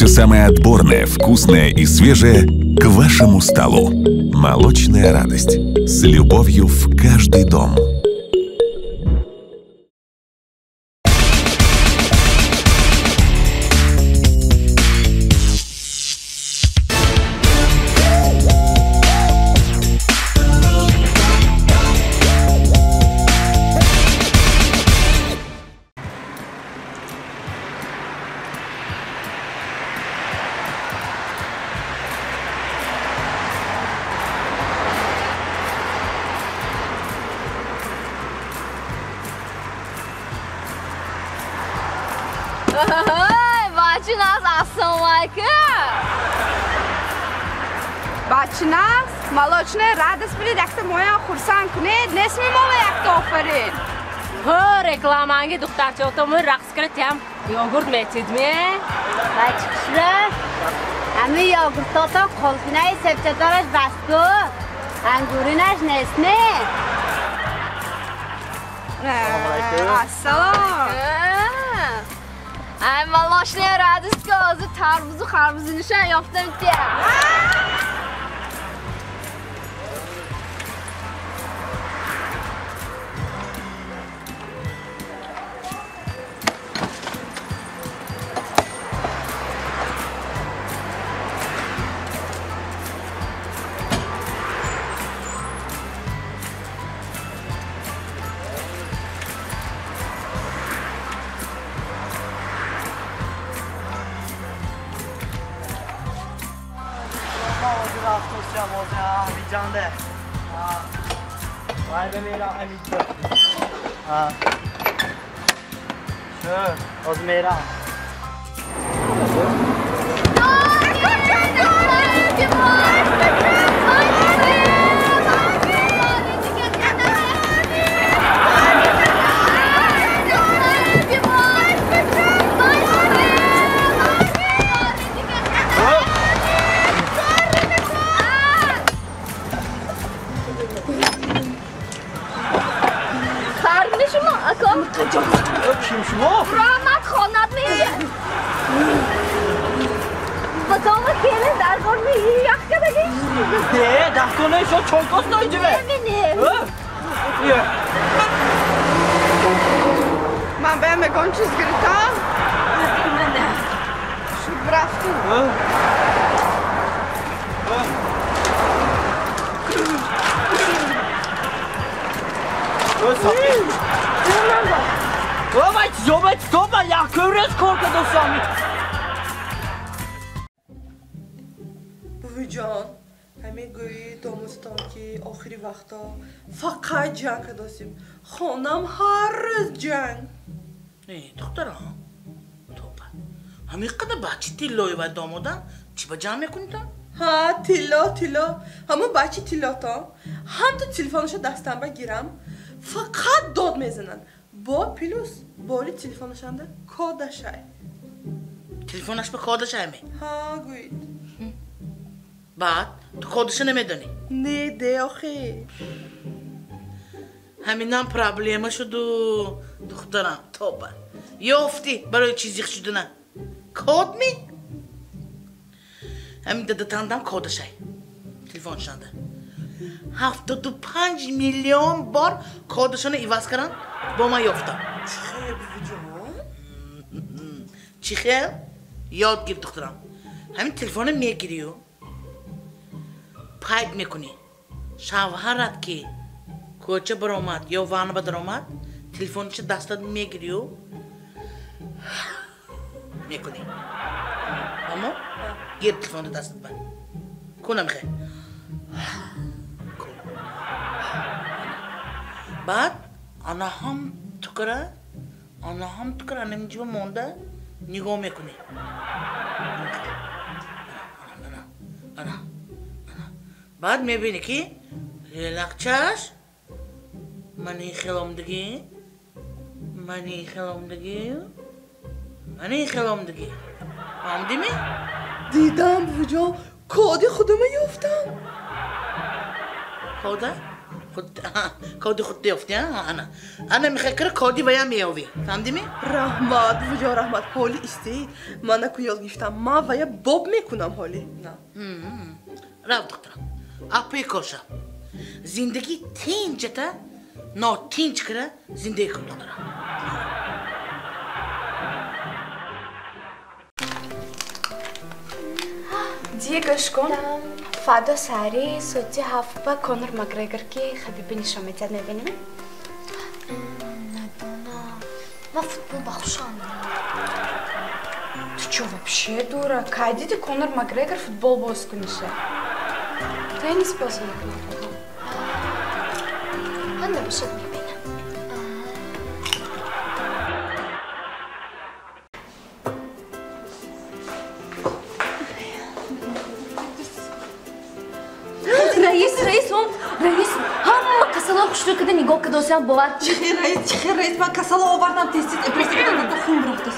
Все самое отборное, вкусное и свежее к вашему столу. Молочная радость. С любовью в каждый дом. Бачинас, молочная радость билед, якта моя хурсанд кунед, несми мова якта офарин. Ҳо, рекламанги духтарчаотомун рақс кара тям йогурт метидме? Бачикшра, ҳами йогуртотон қулфинаи себчатораш бастку, ангуринаш нестме? Ассалом. Ай, молочная радость ка ҳозир тарбузу харбузинишам ёфтам тя. Ман баям ягон чиз гирифтам? Шуд рафту. Бувиҷон, ҳамин гӯи домустон ки охири вақто фақат ҷанг кардосем. Хонам ҳар рӯз ҷанг. Э, духтарам, тоба. Ҳамин қадар бачи тиллои ва домодам, чӣ ба ҷанг мекунитон? Ҳа, тилло, тилло. Ҳамон бачи тиллотон. Ҳам ту телефонаша дастам ба гирам, фақат дод мезананд. Бо плюс боли телефонашанда кодашай. Телефонаш ба кодашай ме? Ҳа, гӯед. Баъд ту кодаша намедонӣ? Не, де охи. Ҳаминам проблема шуду, духтарам, тоба. Ёфтӣ барои чӣ зиқ шудана? Код ми? Ҳамин дадатандам кодашай. Телефоншанда. 75 миллион бор кодашона иваз каранд, бо ман ёфтам. Чӣ хел, бувиҷон? Чӣ хел? Ёд гир, духтарам. Ҳамин телефона мегирию, пайд мекунӣ. Шавҳарат ки кӯча баромад ё ванна баромад, телефонча дастат мегирию, мекунӣ. Аммо гир телефонро дастат ба. Ку намехоҳӣ? Баъд ана ҳам тукара, ана ҳам тукара, ана инҷо монда нигоҳ мекунӣ. Ана, ана, ана. Баъд мебинӣ ки лелақчаш мани хеломдагӣ, мани хеломдагӣ, мани хеломдагӣ. Фаҳмидӣ? Дидам, бувиҷон, коди худама ёфтам. Кода? Худ коди худ ёфти, ана. Ана мехоҳӣ кара коди вая меёвӣ. Фаҳмидӣ? Раҳмат, бувиҷон, раҳмат. Ҳоли истед. Ман наку ёд гирифтам. Ман вая боб мекунам ҳоли. На. Рав, духтарам. Апои коша. Зиндагӣ тинҷата, нотинҷ кара зиндагӣ кун, духтарам. Гӯш кун. Фардо саҳари соати 7 ба Конор Макгрегор ки Хабиби нишон медиҳад, мебинем? Надонам. Ман футбол ба хушам. Ту чё вообще дура? Кай диди Конор Макгрегор футбол боз куниша? Теннис бозӣ мекунад. Ман набошад мебинам. Раис, раис, он раис, ҳама касалҳои хушрӯй када нигоҳ кадосиям бовар. Чихе раис, чихе раис, ман касало овардам, тез-тез операция кардам, хун рафта.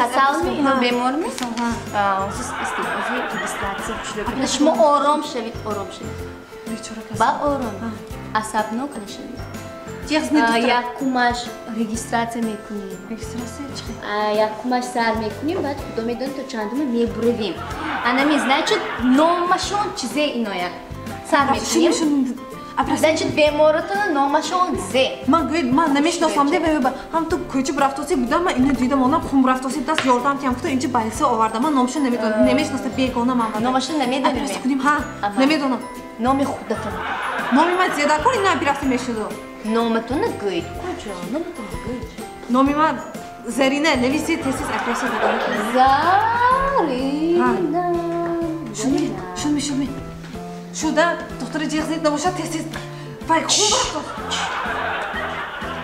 Касалми, ино беморми? Ҳозир регистрация хушрӯй када. Шумо ором шавед, ором шавед. Ба ором. Асабнок нашавед. Якумаш регистрация мекунем. Регистрация чихе? Якумаш сар мекунем, баъд худо медонад то чандума мебуравем. Анами, значит, номашон чизе иноя. Сар мекунем. Значит, беморотона номашон зе. Ман гӯед, ман намешиносам, де вай ҳам ту кӯча бурафтоси будам, ман ино дидам, онам хун бурафтоси даст ёрдам тиям, гуфта инҷа балиса овардам, ман номашон намедонам, намешиносам, бегона ман. Номашон намедонем. Операция кунем, ҳа, намедонам. Номи худатон. Номи ман Зедакор, ино операция мешуду. Номатона гӯед. Куҷо? Номатона гӯед. Номи ман Зарина, нависед, тез-тез операция додам. Зарина. Шудми, шудми, шудми. Шуда, духтари ҷиғ зед набошад, тез-тез. Вай, хун бурафтост.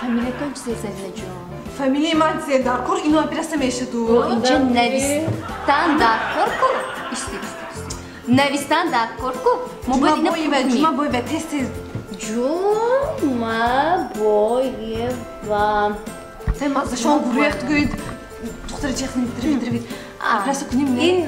Фамилиятон чизе, Зарина ҷон? Фамилияи ман Зедаркор, ино операция мешуду. Инҷа навистан даркор ку? Истед, истед, истед. Навистан даркор ку? Мо бояд ина пур кунем. Ҷумабоева, тез-тез. Ҷумабоева. Вай, маззашон гурехт гӯед. Духтари ҷиғ зед, равед, равед. Операция кунем, не? Ин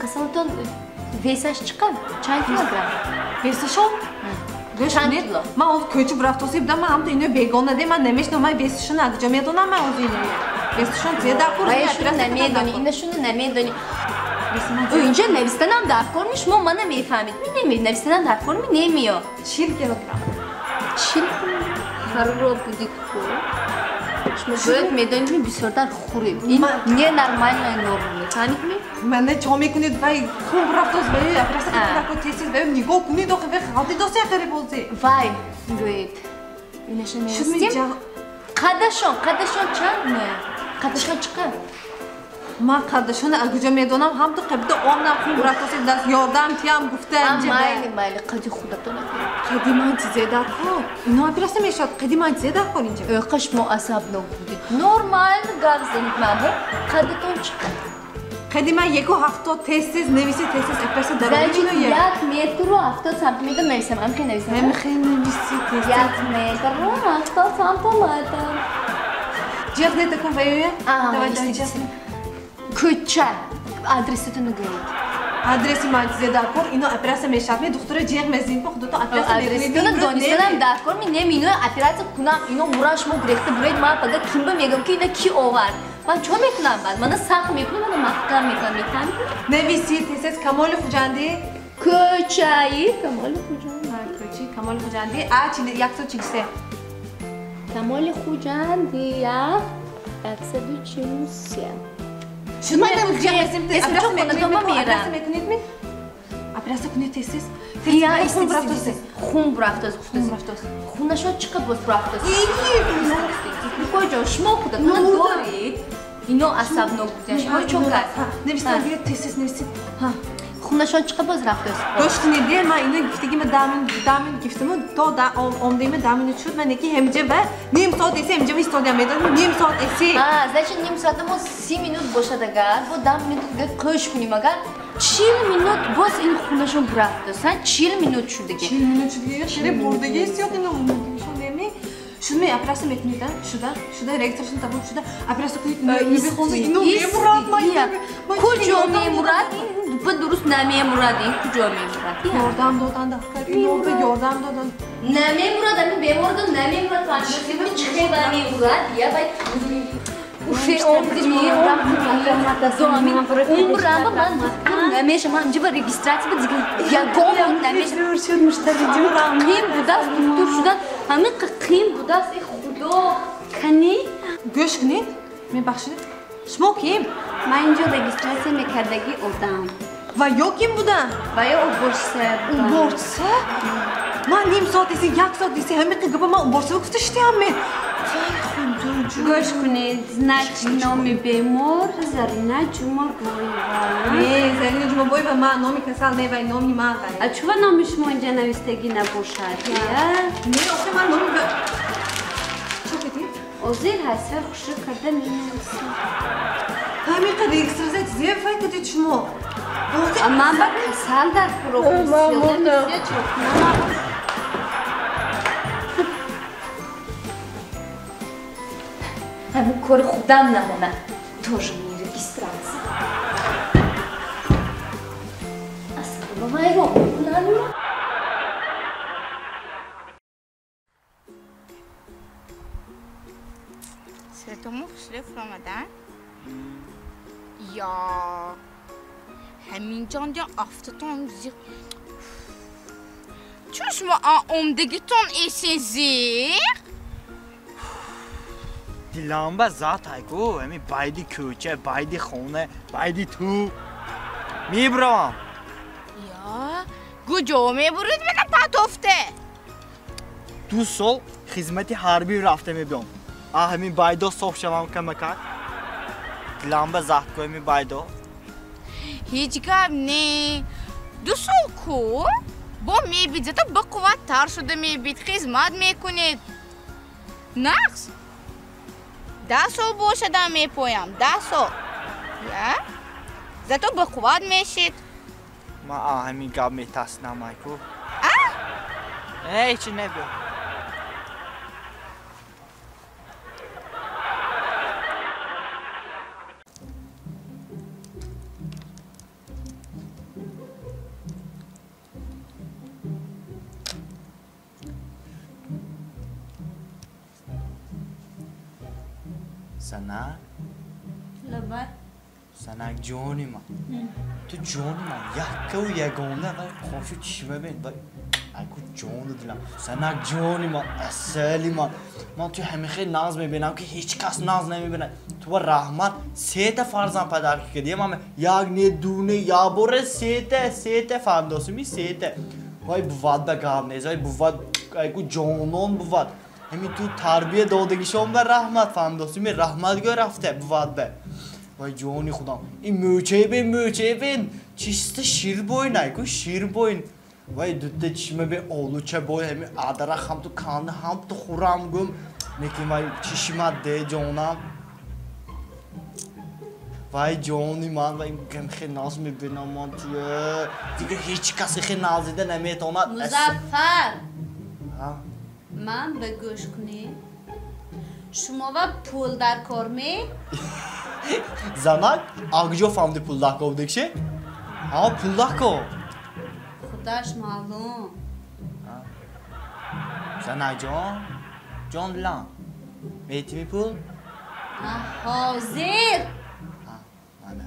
касалитон весаш чӣ қадр? Чанд килограмм? Весашон? Чанд кило? Ман он кӯча бурафтоси будам, ман ҳамто ино бегона де, ман намешиносам, ман весашон аз куҷо медонам, ман ози ино. Весашон зе даркор, Вайшуно намедонӣ, инашуно намедонӣ. Инҷа навистанам даркор ми, шумо мана мефаҳмед. Ми неми, навистанам даркор ми немиё. 40 килограмм. 40 хароб будид ку. Шумо бояд медонед, ми бисёртар хӯред. Ин ненормальная норма, мефаҳмед ми? Мана чо мекунед, вай хун бурафтост, вай операция кунед, тез-тез вай нигоҳ кунед, охи вай халти доси ахири бози. Вай, гӯед. Инаша навистем. Қадашон, қадашон чанд ноя? Қадашон чӣ қадр? Ман қадашона аз куҷо медонам, ҳам ту қабида омнам хун бурафтоси даст ёрдам тиям гуфта инҷа. Майли, майли, қади худатон накунед. Қади ман чизе даркор? Ино операция мешавад, қади ман чизе даркор инҷа? Ӯ шумо асабнок будед. Нормально гап занед ман. Қадатон чӣ қадр? Қади ман 1,70, тез-тез нависед, тез-тез операция дароваред. Значит, 1 метру 70 сантиметр нависам, ҳамхел нависам? Ҳамхел нависед, тез-тез. 1 метру 70 сантиметр. Ҷиғ зед акун вайоя? Давай, давай, ҷиғ зед. Кӯча. Адресатонро гӯед. Адреси ман чизе даркор, ино операция мешавад. Ме духтура ҷиғ мезанед, ба худото операция мекунед. Адресатонро донистанам даркор ми, неми ино операция кунам, ино муран шумо гурехта буред, ман пага кимба мегӯям ки ина ки овард. Ман чо мекунам баъд? Мана сахт мекунам, мана маҳкам мекунам, мефаҳмед? Нависед, тез-тез Камоли Хуҷандӣ. Кӯчаи Камоли Хуҷандӣ. Кӯчаи Камоли Хуҷандӣ, а 143. Камоли Хуҷандӣ, 143. Шумо операция мекунед ми? Операция кунед тез-тез. Хун бурафтост. Хун бурафтост. Хунашон чӣ қадр боз бурафтост? Куҷо шумо худатон доред? Ино асабнок буданд. Шумо чо кард? Нависед, гӯед тез-тез нависед. Хунашон чӣ қадр боз рафтост? Гӯш кунед, ман ино гифтагима 10 минут гифтаму то омдагима 10 минут шуд, ман неки ҳемҷа ва ним соат эси ҳемҷа истодиам, медонед, ним соат эси. А, значит, ним соата мо 30 минут бошад агар, бо 10 минут дига қӯш кунем агар, 40 минут боз ин хунашон бурафтост, ҳа? 40 минут шудиги. 40 минут шудиги, хеле бурдагист ё ино неми? Шуд ми операция мекунед, шуда, шуда, регистрашон тамом шуда, операция кунед, ино мемурад, Куҷо мемурад? Дуруст намемурад, ин куҷо мемурад? Ёрдам додан дафтар, ино ба ёрдам додан. Намемурад, ами беморда намемурад. Фаҳмидӣ чӣ хел мемурад? Я вай уфе омдими, умрам ман намешам, ман ҷиба регистрация ба дигар ягон намешам. Қим будаст, доктор шудан, ҳамин қим будаст, э худо, кани? Гӯш кунед, мебахшед. Шумо ким? Ман инҷо регистрация мекардагӣ одам. Ва ё ким будам? Ва ё уборщица. Уборщица? Ман ним соат еси, як соат еси, ҳамин гапа ман уборщица гуфта шудам. Вай худо ҷон. Гӯш кунед, значит номи бемор Зарина Ҷумабоева. Не, Зарина Ҷумабоева ман номи касал не, вай номи ман вай. А чува номи шумо инҷа навистагӣ набошад, я? Не, охи ман номи чӣ кардӣ? Озир ҳасфер хушрӯ карда менависам. Ҳамин қадар регистрация зеб фай кардед шумо. Ман ба касал дар фурӯхт. Ҳамин кори худам намонад. Тоже мне регистрация. Асаба вайрон мекунад. Светому хушрӯ фуромадан? Я ҳаминҷон афтатон зиқ. Чун шумо омдагитон эсин зиқ? Дилам ба зат айку, ҳами байди кӯча, байди хона, байди ту. Мебравам. Я, куҷо мебурид мена патофте? 2 сол хизмати ҳарбӣ рафта мебиём. А ҳамин байдо соф шавам камакак. Дилам ба зат ку ҳами байдо. Ҳеҷ гап не. 2 сол ку? Бо мебид, зато бақувваттар шуда мебид, хизмат мекунед. Нақс? 10 сол бошадам мепоям, 10 сол. Я? Зато бақувват мешид. Ман ҳамин гап метарсинам айку. А? Ҳеҷ небиё. Санак? Лабай. Санак ҷони ман. Ту ҷони ман яккаву ягона вай қошу чишма бин. Вай айку ҷону дилам. Санак ҷони ман, асали ман. Ман ту ҳамин хел нағз мебинам ки ҳеҷ кас нағз намебинад. Ту ба раҳмат сета фарзанд падарки кардӣ. Ман як не, ду не, як бора сета фаҳмдосими сета. Вай бувад ба гап нест. Вай бувад айку ҷонон бувад. Ҳамин ту тарбия додагишон ба раҳмат фаҳмдосими раҳмат гӯ рафта бувад ба. Вай ҷони худам. Ин мӯчае бин, мӯчае бин. Чиста ширбойн айку ширбойн. Вай дутта чишма бин олуча бой ҳамин адарах ҳам ту канда ҳам ту хӯрам гум. Лекин вай чишмат де ҷонам. Вай ҷони ман вай хел наз мебинам ман туя. Дигар ҳеҷ касе хел наз дида наметавонад. Музаффар. Ман ба гӯш кунӣ. Шумо ва пул дар кор ме? Занак, акҷо фаҳмди пул дар кор будагше? Ҳа, пул дар кор. Худаш маълум. Занак ҷон, ҷон дилам. Метими пул? Ҳозир. Ҳа, мана.